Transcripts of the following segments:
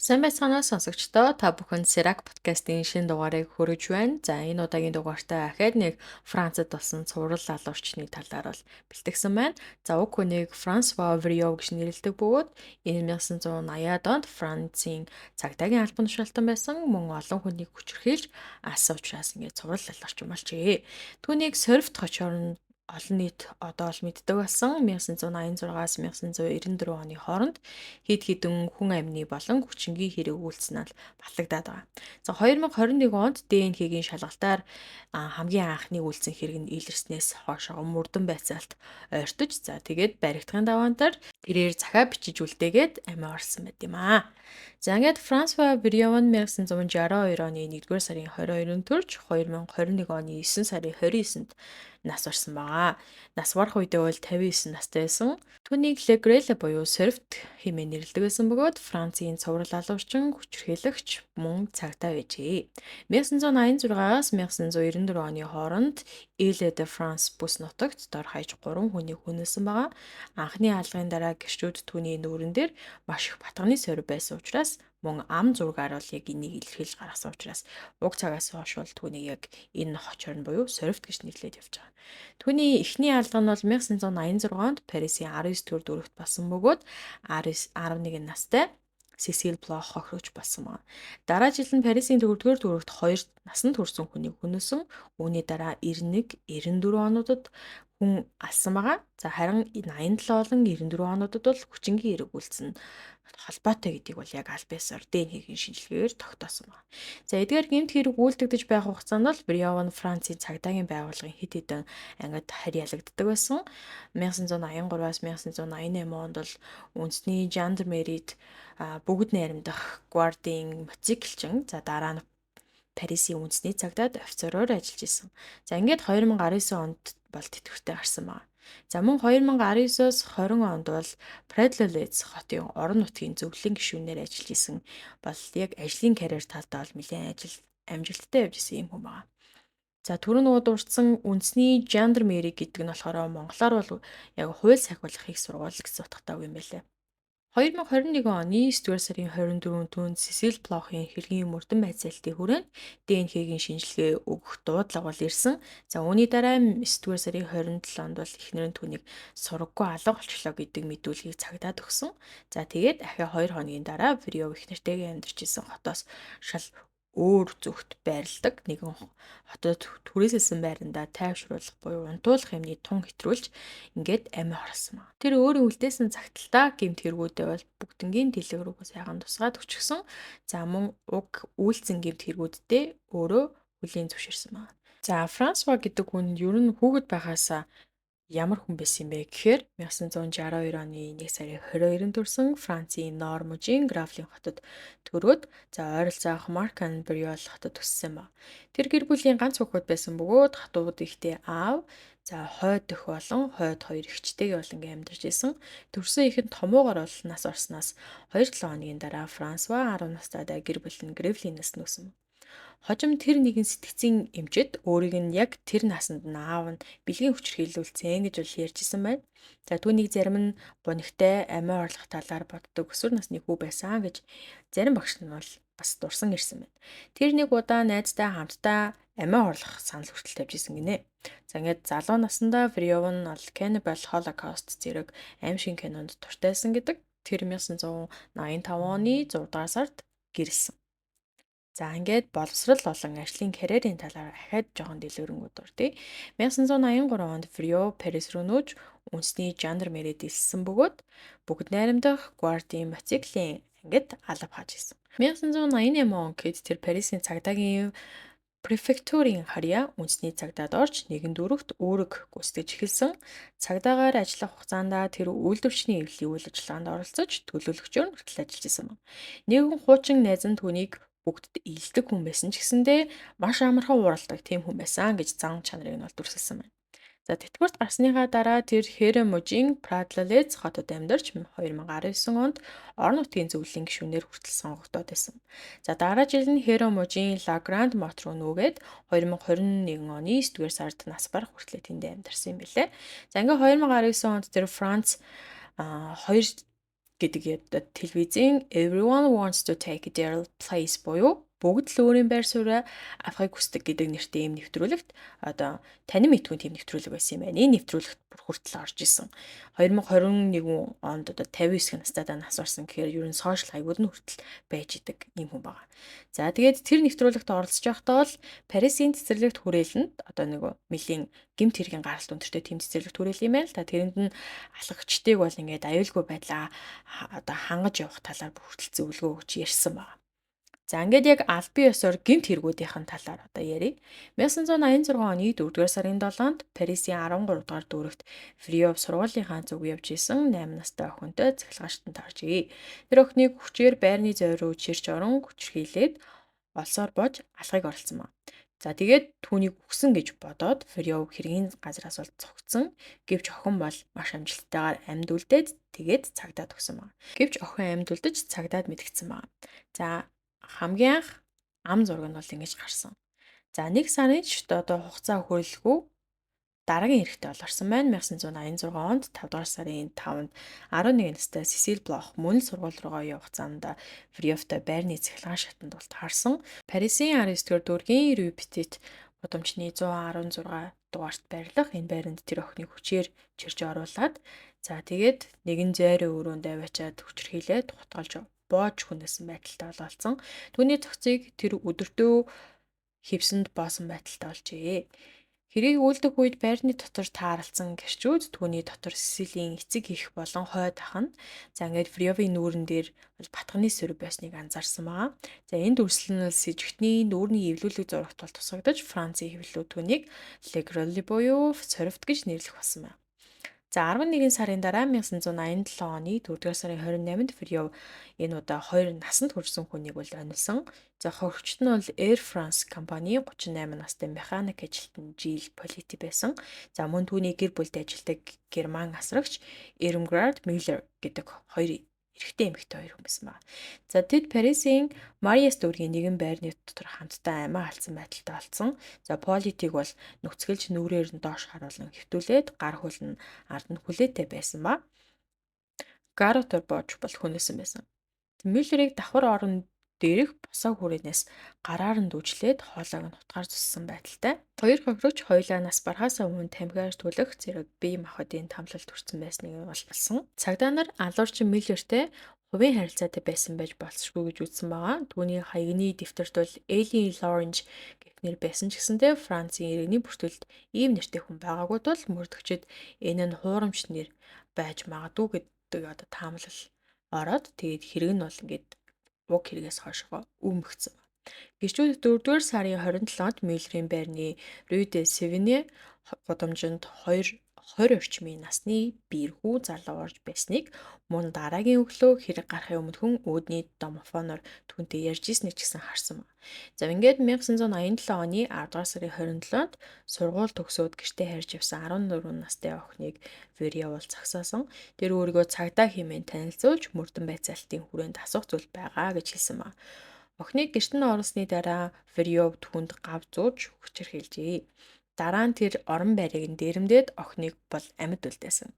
Сайн байцгаана уу сонсогчдоо. Та бүхэнд Serac подкастын шинэ дугаарыг хүргэж байна. За, энэ удаагийн дугаартаа ахаад нэг Францад болсон цуврал алуурчны талаар бол бэлтгэсэн байна. За, уг хүнийг Франсуа Врио гэж нэрлэдэг бөгөөд энэ 1980-ад онд Францын цагдаагийн албан тушаалтан байсан, мөн олон хүнийг хүчирхийлж алсан учраас ингээд цуврал алуурчин болжээ. Түүнийг сорвт хочоор нь олон нийт одоо л мэддэг болсон. 1986-аас 1994 оны хооронд хэд хэдэн хүн амны болон хүчингийн хэрэг үйлдсэн нь батлагдаад байгаа. За, 2021 онд ДНХ-гийн шалгалтаар хамгийн анхны үйлдсэн хэрэг нь илэрснээс хойш мөрдөн байцаалт ойртож, за, тэгээд баригдахын даваантаар тэрээр захиа бичиж үлдээгээд амиа орсон байт юм аа. За, ингээд Франсуа Брион 1962 оны 1-р сарын 22-нд төрж 2021 оны 9 сарын 29-нд нас барсан байгаа. Нас барах үедээ бол 59 настай байсан. Түүнийг Le Grêle буюу Сорвт хэмээн нэрлэдэг байсан бөгөөд Францын цуврал алуурчин, хүчирхийлэгч, мөн цагдаа байжээ. 1986-аас 1994 оны хооронд Ile de France бүс нутагт дор хаяж 3 хүнийг хүнэлсэн байгаа. Анхны алгын дараа гэрчүүд түүний нүүрэн дээр маш их батганы сорив байсан учраас, мөн ам зургаар бол яг энийг илэрхийлж гаргасан учраас уг цагаас хойш бол түүнийг яг энэ хочоор нь буюу сорвт гэж нэрлээд явж байгаа. Түүний эхний алга нь бол 1986 онд Парисын 19 төр дөрөвт болсон бөгөөд 11 настай Сесил Блох хохирогч болсон байна. Дараа жил нь Парисын 4-р дүүрэгт 2 насанд хүрсэн хүнийг хүнэлсэн. Үүний дараа 91, 94 онуудад хүн алсан байгаа. За, харин 87 болон 94 онуудад бол хүчингийн хэрэг үйлдсэн холбоотой гэдгийг бол яг аль биесээр ДНХ-ийн шинжилгээгээр тогтоосон байна. За, эдгээр гэмт хэрэг үйлдэгдэж байх хугацаанд бол Брион Францын цагдаагийн байгууллагын хэд хэдэн ангид харьяалагддаг байсан. 1983-аас 1988 онд бол үндэсний жандармерид бүгд найрамдах гвардын мотоциклчин, за, дараа нь Парисын үндэсний цагдаад офицероор ажиллаж исэн. За, ингээд 2019 онд бол тэтгэвртэй гарсан байна. За, мөн 2019-оос 20 онд бол Предлолец хотын орон нутгийн зөвлөлийн гишүүнээр ажиллаж исэн. Бол яг ажлын карьер талдаа бол нэлээд ажил амжилттай явж исэн юм хүн байна. За, түрүү нөгөө дурдсан үндэсний жандармери гэдэг нь болохоор монголоор бол яг хууль сахиулах их сургууль гэсэн утгатай үг юм байлээ. 2021 оны 9-р сарын 24-нд түүнд Сесил Блохын хэргийн мөрдөн байцаалтын хүрээнд ДНХ-гийн шинжилгээ өгөх дуудлага бол ирсэн. За, үүний дараа 9-р сарын 27-нд бол эхнэр нь түүнийг сураггүй алга болчлоо гэдэг мэдүүлгийг цагдаад өгсөн. За, тэгээд ахиа 2 хоногийн дараа Врио эхнэртэйгээ амьдарч исэн хотоос шал өөр зүгт байрладаг нэгэн хотод түрээсэлсэн байрандаа тайвшруулах буюу унтуулах юмны тун хэтрүүлж ингээд амиа хорлосон байна. Тэр өөрийн үлдээсэн цагталтаа гэмт хэрэгүүдээ бол бүгднгийн дэлгэр рүү сайхан тусгаад өчгсөн. За, мөн уг үйлцэн гэмт хэрэгүүддээ өөрөө хүлээн зөвшөөрсөн байна. За, Франсуа гэдэг хүн ер нь хүүхэд байхаасаа ямар хүн байсан юм бэ гэхээр 1962 оны 1 сарын 22-нд төрсэн, Францын Нор мужийн Гравлин хотод төрөөд, за, ойролцоох Маркан Бриол хотод өссөн ба. Тэр гэр бүлийн ганц хүүхэд байсан бөгөөд хатууд ихтэй аав, за, хойд өх болон хойд хоёр эгчтэйгээ бол ингээм амьдарч исэн. Төрсөн ихэнд томуугаар бол нас орсноос 2-7 хоногийн дараа Франсуа 10 настайдаа гэр бүл нь Гревлинээс нүүсэн. Хожим тэр нэгэн сэтгцийн эмчид өөрийг нь яг тэр насанд нь аав нь бэлгийн хүчирхийлүүлсэн гэж бол ярьж исэн байна. За, түүнийг зарим нь гунигтай амиа орлох талаар боддог өсвөр насны хүү байсан гэж зарим багш нь бол бас дурсан ирсэн байна. Тэр нэг удаа найзтай хамтдаа амиа орлох санал хүртэл тавьж исэн гинэ. За, ингээд залуу наснда Вриовн бол Cannibal Holocaust зэрэг аим шиг кинонд дуртайсан гэдэг. Тэр 1985 оны 6 дугаар сард гэрэлсэн. За, ингээд боловсрал болон ажлын карьерийн талаар ахиад жоохон дэлгэрэнгүй дурдъя. 1983 онд Фрио Парис руу нүүж үндэсний жандармерид элссэн бөгөөд бүгд найрамдах гвардын мотоциклийн ангид алба хааж исэн. 1988 он гэхэд тэр Парисын цагдаагийн префектурын харьяа үндэсний цагдаад орж нэгэн дүүрэгт үүрэг гүйцэтгэж эхэлсэн. Цагдаагаар ажиллах хугацаанд тэр үйлдвэрчний эвлэлийн үйл ажиллагаанд оролцож төлөөлөгчөөр хүртэл ажиллаж исэн. Нэгэн хуучин найз нь түүнийг бүгдэд илдэг хүн байсан ч гэсэндээ маш амархан ууралдаг тийм хүн байсан гэж зан чанарыг нь бол дүрсэлсэн байна. За, тэтгэврт гарсныхаа дараа тэр Хэрэ мужийн Прадлалез хотод амьдарч 2019 онд орон нутгийн зөвлөлийн гишүүнээр хүртэл сонгогдоод байсан. За, дараа жил нь Хэрэ мужийн Ла Гранд Мот руу нүүгээд 2021 оны 9-р сард нас барах хүртлээр тэндээ амьдарсан юм билээ. За, ингээд 2019 онд тэр Франц хоёр гэдэг телевизийн "Everyone wants to take their place" буюу бүгд л өөрийн байр сууриа авахыг хүсдэг гэдэг нэртэй ийм нэвтрүүлэгт, одоо танин мэдгүй тийм нэвтрүүлэг байсан юм байна. Энэ нэвтрүүлэгт бүр хүртэл орж исэн. 2021 онд одоо 59 настай нас орсон гэхээр ер нь social хаягууд нь хүртэл байж идэг ийм хүн байгаа. За, тэгээд тэр нэвтрүүлэгт оролцож байхдаа бол Парисын цэцэрлэгт хүрээлэнд одоо нөгөө нэлийн гэмт хэргийн гаралт өндөртэй тийм цэцэрлэгт хүрээл юм байна л та. Тэрэнд нь алхагчдыг бол ингээд аюулгүй байдлаа одоо хангаж явах талаар хүртэл зөвлөгөө өгч ярьсан байна. За, ингээд яг албан ёсоор гэмт хэрэгүүдийн талаар одоо ярив. 1986 оны 4-р сарын 7-нд Парисын 13 дугаар дүүрэгт Фриов сургуулийнхаа зүг явж исэн 8 настай охинтой цахилгаан тааржээ. Тэр охиныг хүчээр байрны зой руу чирч орон хүчирхийлээд олсоор бож алахыг оролдсон ба. За, тэгээд түүнийг үхсэн гэж бодоод Фриов хэргийн газраас бол зугтсан. Гэвч охин бол маш амжилттайгаар амьд үлдээд, тэгээд цагдаад өгсөн байна. Гэвч охин амьд үлдэж цагдаад мэдгдсэн байна. За, хамгийн анх ам зураг нь бол ингэж гарсан. За, нэг сарын ч одоо хугацаа хүрэлгүй дараагийн хэрэгтэй бол орсон байна. 1986 онд 5 дугаар сарын 5-нд 11 настай Сесил Блох мөн л сургууль руугаа явах замдаа Фриовтой байрны цахилгаан шатанд бол таарсан. Парисын 19 дугаар дүүргийн Rue Petit гудамжны 116 дугаарт байрлах энэ байранд тэр охиныг хүчээр чирж оруулаад, за, тэгээд нэгэн зойрын өрөөнд аваачаад хүчирхийлээд хутгалж боож хүнээсэн байдалтай ололцсон. Түүний цогцыг тэр өдөртөө хевсэнд боосон байдалтай олжээ. Хэрийг үйлдэх үед байрны дотор тааралцсан гэрчүүд түүний дотор Сесилийн эцэг эх болон хойд ах нь, за, ингээд Фриовын нүүрэн дээр бол батганы сөрөг байсныг анзаарсан байгаа. За, энэ дүрслэл нь сэжигтний нүүрний эвлүүлэг зурагт бол тусгагдаж, Францын хэвлэлүүд түүнийг Le Grêle буюу сорвт гэж нэрлэх болсон байна. За, 11 сарын дараа 1987 оны 4-р сарын 28-нд Фриов энэ удаа хоёр насанд хүрсэн хүнийг бол онилсон. За, хохирогчд нь бол Air France компани 38 настай механик ажилтан Жил Полити байсан. За, мөн түүний гэр бүлд ажилладаг герман асрагч Irmgard Müller гэдэг хоёр эрэгтэй, эмэгтэй хоёр хүн байсан байна. За, тэд Парисын Мариас дүүргийн нэгэн байрны дотор хамтдаа амиа алдсан байдалтай олдсон. За, Политиг бол нүцгэлж нүрээр нь доош харуулан хэвтүүлээд гар хөл нь ард нь хүлээтэй байсан ба. Гаротоор боож бол хүнээсэн байсан. Мюллерийг давхар орон дээрх босоо хүрээнээс гараар нь дүүжлээд хоолойг нь хутгаар зүссэн байдалтай. Хоёр хохирогч хоёулаа нас барахаасаа өмнө тамхиар түлэх зэрэг бие махбодын тамлалд хүрсэн байсныг олсон. Цагдаа нар алуурчин Мюллертэй хувийн харилцаатай байсан байж болзошгүй гэж үзсэн байгаа. Түүний хаягны дэвтэрт бол Эли Лоренж гэх нэр байсан ч гэсэнтэй Францын иргэний бүртгэлд ийм нэртэй хүн байгаагүй тул мөрдөгчид энэ нь хуурамч нэр байж магадгүй гэдэг одоо таамаглал ороод, тэгээд хэрэг нь бол ингээд уг хэрэгээс хойшоо өмгцэн. Гэрчүүд 4-р сарын 27-нд Мюллерийн байрны Rue de Sevenne гудамжинд 2 20 орчмын насны бэрхүү залуу орж байсныг, мөн дараагийн өглөө хэрэг гарахын өмнөхөн үүдний домофоноор түүнтэй ярьж ирснийг ч гэсэн харсан ба. За, ингээд 1987 оны 10 дугаар сарын 27-нд сургууль төгсөөд гэртээ харж явсан 14 настай охиныг Верия бол зогсоосон. Тэр өөрийгөө цагдаа хэмээн танилцуулж, мөрдөн байцаалтын хүрээнд асуух зүйл байгаа гэж хэлсэн ба. Охиныг гэрт нь оруулсны дараа Вериов түүнд гав зууж хүчирхийлжээ. Дараа нь тэр орон байрыг нь дээрэмдээд охиныг бол амьд үлдээсэн.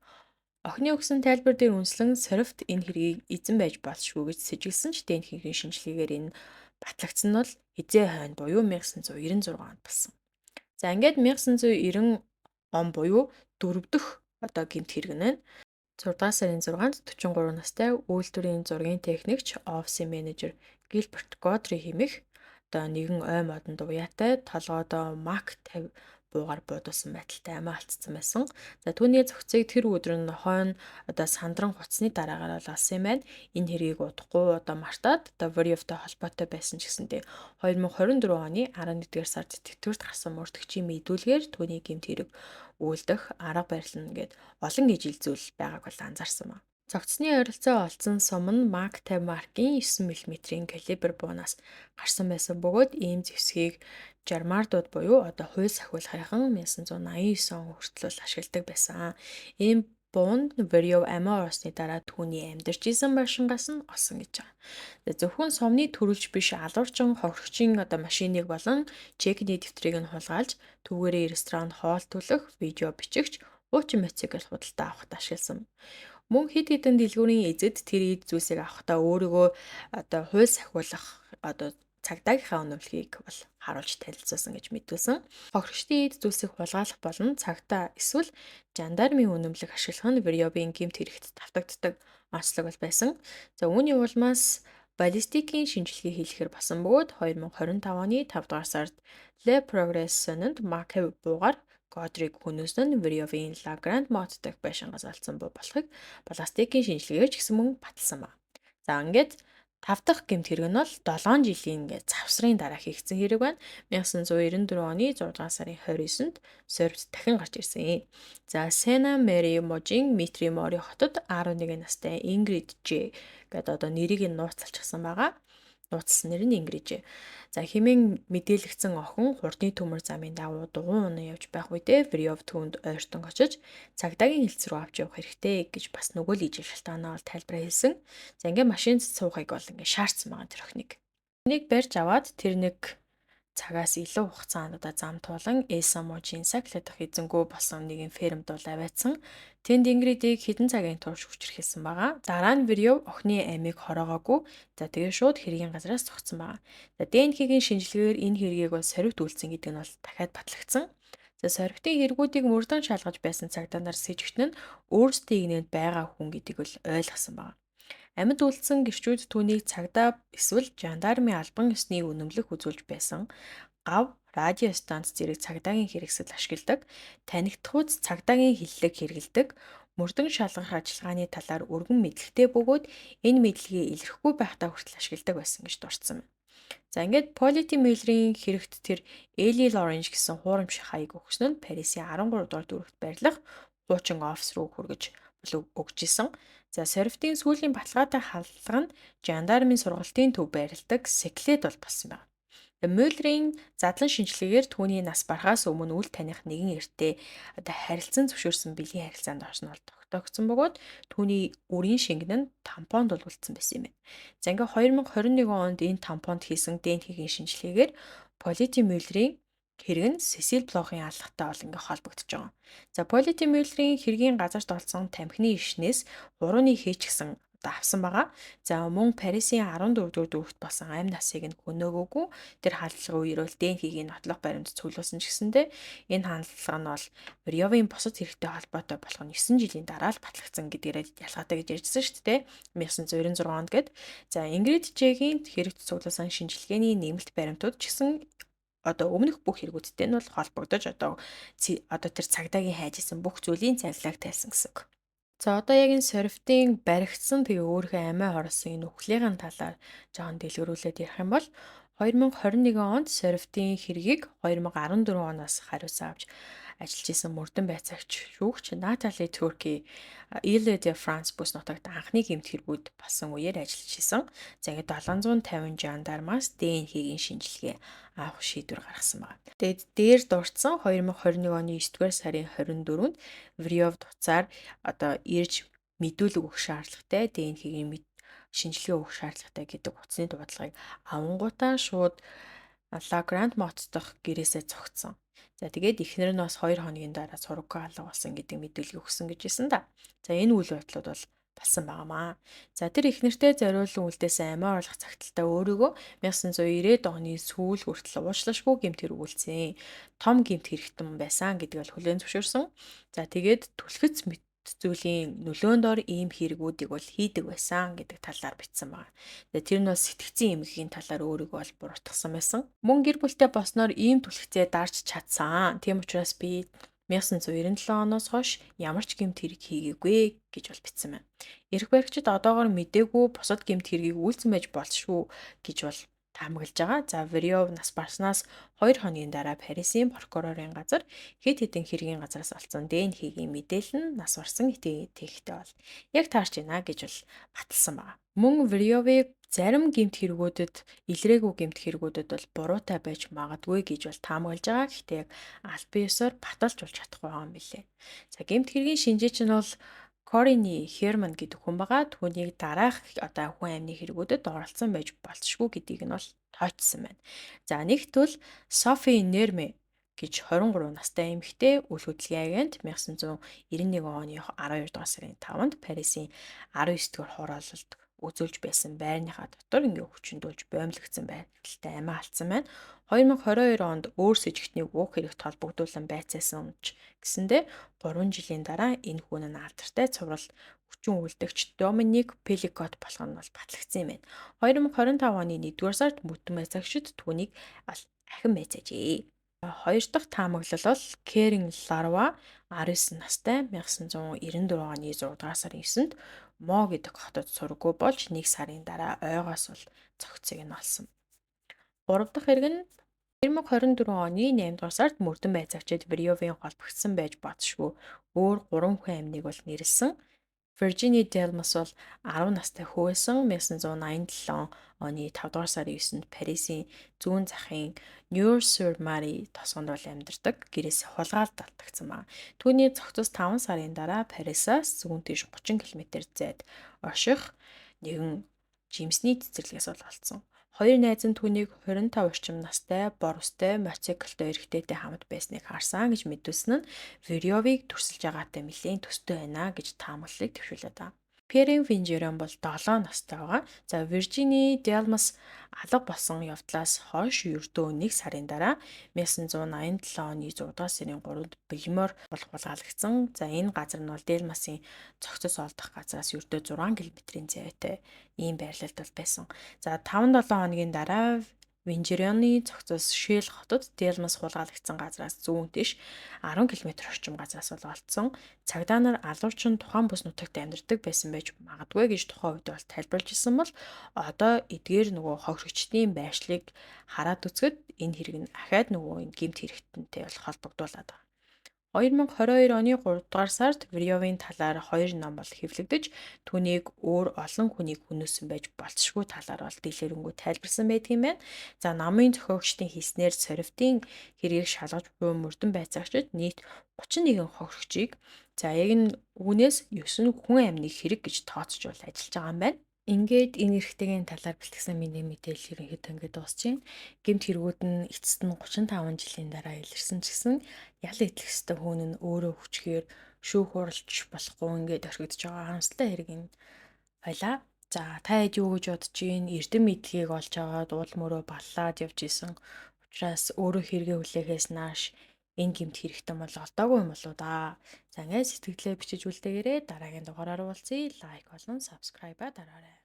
Охины өгсөн тайлбар дээр үндэслэн сорвт энэ хэргийг эзэн байж болзошгүй гэж сэжиглэсэн ч ДНХ-ийн шинжилгээгээр энэ батлагдсан нь бол эзээ хойно буюу 1996 онд болсон. За, ингээд 1990 он буюу дөрөв дэх одоо гэмт хэрэг нь байна. 6 дугаар сарын 6-нд 43 настай үйлдвэрийн зургийн техникч, офисын менежер Гилберт Годри хэмээх одоо нэгэн ой модонд уяатай толгойдоо Мак 50 буугаар буудуулсан байдалтай амиа алдсан байсан. За, түүний зохицыг тэр өдөр нь хойно одоо сандран хуцсны дараагаар бол олсон юм байна. Энэ хэргийг удахгүй одоо мартаад одоо Вориовтой холбоотой байсан ч гэсэнтэй 2024 оны 11-р сард тэтгэврт гарсан мөрдөгчийн мэдүүлгээр түүний гэмт хэрэг үйлдэх арга барил нь ингээд олон ижил зүйл байгааг бол анзаарсан ба. Цогцсны ойролцоо олдсон сум нь Мак 50 маркийн 9 мм-ийн калибр буунаас гарсан байсан бөгөөд ийм зэвсгийг жармардууд буюу одоо хууль сахиулахынхан 1989 он хүртэл ашигладаг байсан. Ийм буунд Вериов амиа орсны дараа түүний амьдарч исэн байшингаас нь олсон гэж байгаа. Зөвхөн сумны төрөлж биш, алуурчин хохирогчийн одоо машиныг болон чекний дэвтрийг нь хулгайлж, түүгээрээ ресторанд хоол төлөх, видео бичигч, хуучин мотоцикл худалдаа авахд ашигласан. Мөн хэд хэдэн дэлгүүрийн эзэд тэр эд зүйлсийг авахдаа өөрийгөө одоо хууль сахиулах одоо цагдаагийнхаа үнэмлэхийг бол харуулж танилцуулсан гэж мэдүүлсэн. Хохирогчдын эд зүйлсийг хулгайлах болон цагдаа эсвэл жандармын үнэмлэх ашиглах нь Верьовын гэмт хэрэгт давтагддаг онцлог бол байсан. За, үүний улмаас баллистикийн шинжилгээ хийлгэхээр болсон бөгөөд 2025 оны 5 дугаар сард Le Progress сонинд Макев буугаар Годриг хөнөөсөн нь Верьовын La Grande Motte дахь байшингаас олдсон буу болохыг баллистикийн шинжилгээгээр ч гэсэн мөн баталсан байна. За, ингээд тав дахь гэмт хэрэг нь бол 7 жилийн ингээд завсрын дараа хийгдсэн хэрэг байна. 1994 оны 6 дугаар сарын 29-нд Сорвт дахин гарч ирсэн. За, Сена Мэри мужийн Митри Мори хотод 11 настай Ингрид Ж гэдэг одоо нэрийг нь нууцлчихсан байгаа. Нууцлсан нэр нь Ингрид Ж. За, хэмээн мэдээлэгдсэн охин хурдны төмөр замын дагуу дугуйн унан явж байх үедээ Верьов түүнд ойртон очиж цагдаагийн хэлц рүү авч явах хэрэгтэй гэж бас нөгөө л ижил шалтгаанаа бол тайлбараа хэлсэн. За, ингээ машинд суухыг бол ингээ шаардсан байгаа тэр охиныг. Нэг барьж аваад тэр нэг цагаас илүү хугацаанд одоо зам туулан Элса мужийн Сакле дахь эзэнгүү болсон нэгэн фермд бол аваадсан. Тэнд Ингридийг хэдэн цагийн турш хүчирхийлсэн байгаа. Дараа нь Верьов охины амийг хороогоогүй. За, тэгээ шууд хэргийн газраас зогцсон байгаа. За, ДНХ-ийн шинжилгээгээр энэ хэргийг бол сорвит үйлдсэн гэдэг нь бол дахиад батлагдсан. За, сорвитын хэрэгүүдийг мөрдөн шалгаж байсан цагдаа нар сэжигт нь өөрсдийн игнэнд байгаа хүн гэдгийг бол ойлгосон байгаа. Амьд үлдсэн гэрчүүд түүнийг цагдаа эсвэл жандармын албан ёсны үнэмлэх үзүүлж байсан. Гав, радио станц зэрэг цагдаагийн хэрэгсэл ашигладаг, танигдахуйц цагдаагийн хэллэг хэрэглэдэг, мөрдөн шалгах ажиллагааны талаар өргөн мэдлэгтэй бөгөөд энэ мэдлэгээ илэрхгүй байхдаа хүртэл ашигладаг байсан гэж дурдсан байна. За, ингээд Полити Мюллерийн хэрэгт тэр Эли Лоренж гэсэн хуурамч хаяг өгсөн нь Парисын 13 дугаар дүүрэгт байрлах хуучин офис руу хүргэж өгч исэн. За, Сорвитын сүүлийн баталгаатай халдлага нь жандармын сургалтын төв байрладаг Секлет бол болсон байна. Мюллерийн задлан шинжилгээгээр түүний нас барахаас өмнө үл таних нэгэн эртээ одоо харилцан зөвшөөрсөн бэлгийн харилцаанд орсон бол тогтоогдсон бөгөөд түүний үрийн шингэн нь тампонд бол үлдсэн байсан юм байна. За, ингээ 2021 онд энэ тампонд хийсэн ДНХ-ийн шинжилгээгээр Полити Мюллерийн хэрэг нь Сесил Блохын аллахтай бол ингээ холбогдож байгаа. За, Полити Мюллерийн хэргийн газарт олдсон тамхины ишнээс хурууны хийчихсэн одоо авсан байгаа. За, мөн Парисын 14 дугаар дүүрэгт болсон амь насыг нь хөнөөгөөгүй тэр халдлагын үеэр бол ДНХ-ийн нотлох баримт цуглуулсан ч гэсэндээ энэ хандлага нь бол Верьовын бусад хэрэгтэй холбоотой болох нь 9 жилийн дараа л батлагдсан гэдгээрээ ялгаатай гэж ярьжсэн шүү дээ. 1996 онд гээд. За, Ингрид Жэгийн хэрэгт цуглуулсан шинжилгээний нэмэлт баримтууд ч гэсэн одоо өмнөх бүх хэрэгүүдтэй нь бол холбогдож одоо тэр цагдаагийн хайж исэн бүх зүйлийн цалилааг тайлсан гэсэн үг. За, одоо яг энэ сорвтын баригдсан, тэгээ өөрийнхөө амиа хорлосон энэ үхлийнхэн талаар жоохон дэлгэрүүлээд ярих юм бол 2021 онд сорвтын хэргийг 2014 оноос хариуцсан авч ажиллаж исэн мөрдөн байцаагч шүүгч Натали Турки Ile de France бүс нутагт анхны гэмт хэрэгүүд болсон үеэр ажиллаж исэн. За, ингээд 750 жандармаас ДНХ-ийн шинжилгээ авах шийдвэр гаргасан байна. Тэгээд дээр дурдсан 2021 оны 9 дугаар сарын 24-нд Вриов туцаар одоо ирж мэдүүлэг өгөх шаардлагатай, ДНХ-ийн шинжилгээ өгөх шаардлагатай гэдэг утасны дуудлагыг авангуудаа шууд La Grande Motte дахь гэрээсээ зогтсон. За, тэгээд эхнэр нь бас 2 хоногийн дараа сургуу алга болсон гэдэг мэдүүлэг өгсөн гэж хэлсэн да. За, энэ үйл явдлууд бол болсон байгаамаа. За, тэр эхнэртэй зориулан үлдээсэн амиа орлох цагталтаа өөрийгөө 1990-ад оны сүүл хүртэл уучлашгүй гэмт хэрэг үйлдсэн. Том гэмт хэрэгтэн байсан гэдгийг бол хүлээн зөвшөөрсөн. За, тэгээд түлхэц мэт зүйлийн нөлөөнд ор ийм хэрэгүүдийг бол хийдэг байсан гэдэг талаар бичсэн байна. Тэгээ тэр нь бол сэтгцэн эмгэгийн талаар өөрийгөө бол буруутгасан байсан. Мөн гэр бүлтэй болсноор ийм түлхэцээ дарж чадсан. Тийм учраас би 1997 оноос хойш ямар ч гэмт хэрэг хийгээгүй гэж бол бичсэн байна. Эрх баригчид одоогор мдээгүй бусад гэмт хэргийг үйлдсэн байж болшгүй гэж бол таамаглаж байгаа. За, Верьов нас барснаас 2 хоногийн дараа Парисын прокурорын газар хэд хэдэн хэргийн газраас олдсон ДНХ-ийн мэдээлэл нь нас барсан итгэхтэй бол яг таарч байна гэж бол баталсан байна. Мөн Верьовыг зарим гэмт хэрэгүүдэд, илрээгүй гэмт хэрэгүүдэд бол буруутай байж магадгүй гэж бол таамаглаж байгаа. Гэхдээ яг албан ёсоор баталж болж чадахгүй байгаа юм билээ. За, гэмт хэргийн шинжээч нь бол Корини Херман гэдэг хүн байгаа. Түүнийг дараах одоо хүн амны хэрэгүүдэд оролцсон байж болцшгүй гэдгийг нь бол тооцсон байна. За, нэгт бол Софи Нерме гэж 23 настай эмэгтэй үл хөдлөлийн агент 1991 оны 12 дугаар сарын 5-нд Парисын 19 дугаар хороололд үзүүлж байсан байрныхаа дотор ингээ хүчндүүлж боомлогдсон байдалтай амиа алдсан байна. 2022 онд өөр сэжигтнийг уух хэрэгт холбогдуулан байцаасан ч гэсэндээ 3 жилийн дараа энэ хүн нь алдартай цуврал хүчин үлдэгч Доминик Пеликот болох нь бол батлагдсан юм байна. 2025 оны 1-р сард бүтэн байцаагчид түүнийг ахин байцаажээ. Хоёр дахь таамаглал бол Кэрен Ларва 19 настай 1994 оны 6 дугаар сарын 9-нд Мо гэдэг хотод сургуу болж 1 сарын дараа ойгоос бол цогцыг нь олсон. Гурав дахь хэрэг нь 2024 оны 8 дугаар сард мөрдөн байцаагчид Вриовын холбогдсон байж бодшгүй өөр 3 хүн амныг бол нэрлсэн. Virginie Delmas бол 10 настай хүү байсан. 1987 оны 5 дугаар сарын 9-нд Парисын зүүн захын Нью-Сюр-Мари тосгонд бол амьдардаг. Гэрээс хулгайлд алдагдсан ба. Түүний зохицос 5 сарын дараа Парисаас зүүн тийш 30 км зайд орших нэгэн жимсний цэцэрлэгээс бол олдсон. Хоёр найз нь түүнийг 25 орчим настай, бор устай, мотоциклтой эрэгтэйтэй хамт байсныг харсан гэж мэдүүлсэн нь Верьовыг дүрсэлж байгаатай нэлээн төстэй байна гэж таамаглалыг дэвшүүлээд байгаа. Перин Винжерон бол 7 настай байгаа. За Виржини Делмас алга болсон явдлаас хойш ердөө 1 сарын дараа 1987 оны 6 дугаар сарын 3-нд Белмор бол хулгайлагдсан. За энэ газар нь бол Делмасын цогцос олдох газраас ердөө 6 км-ийн зайтай ийм байрлалд бол байсан. За 5-7 хоногийн дараа Винжерионы цогцос Шил хотод Делмас хулгайлагдсан газраас зүүн тийш 10 км орчим газраас бол олдсон. Цагдаа нар алуурчин тухайн бүс нутагт амьдардаг байсан байж магадгүй гэж тухайн үед бол тайлбарлаж исэн бол одоо эдгээр нөгөө хохирогчдын байршлыг хараад үзэхэд энэ хэрэг нь ахаад нөгөө энэ гэмт хэрэгтэнтэй бол холбогдуулаад байгаа. 2022 оны 3 дугаар сард Вриовын талаар 2 ном бол хэвлэгдэж, түүнийг өөр олон хүнийг хүнөөсөн байж болцшгүй талаар бол дийлэрэнгүй тайлбарсан байдаг юм байна. За номын зохиогчдын хэлснээр сорвтын хэргийг шалгаж буй мөрдөн байцаагчид нийт 31 хохирогчийг за яг нь үүнээс 9 хүн амны хэрэг гэж тооцож бол ажиллаж байгаа юм байна. Ингээд энэ эрэгтэйгийн талаар бэлтгэсэн миний мэдээлэл ерөнхийдөө ингээд дуусч байна. Гэмт хэрэгүүд нь эцэст нь 35 жилийн дараа илэрсэн ч гэсэн ял идэх ёстой хүн нь өөрөө хүчгээр шүүх хуралж болохгүй ингээд орхигдож байгаа харамсалтай хэрэг нь байлаа. За та хэд юу гэж бодож байна? Эрдэм мэдлэгийг олж аваад уул мөрөө баллаад явж исэн. Учраас өөрөө хэрэгээ хүлээхээс нааш энэ гэмт хэрэгтэн бол олдоогүй юм болоо да. За ингээд сэтгэлдээ бичиж үлдээгээрэй. Дараагийн дугаараар уулзъя. Лайк болон subscribe-а дараарай.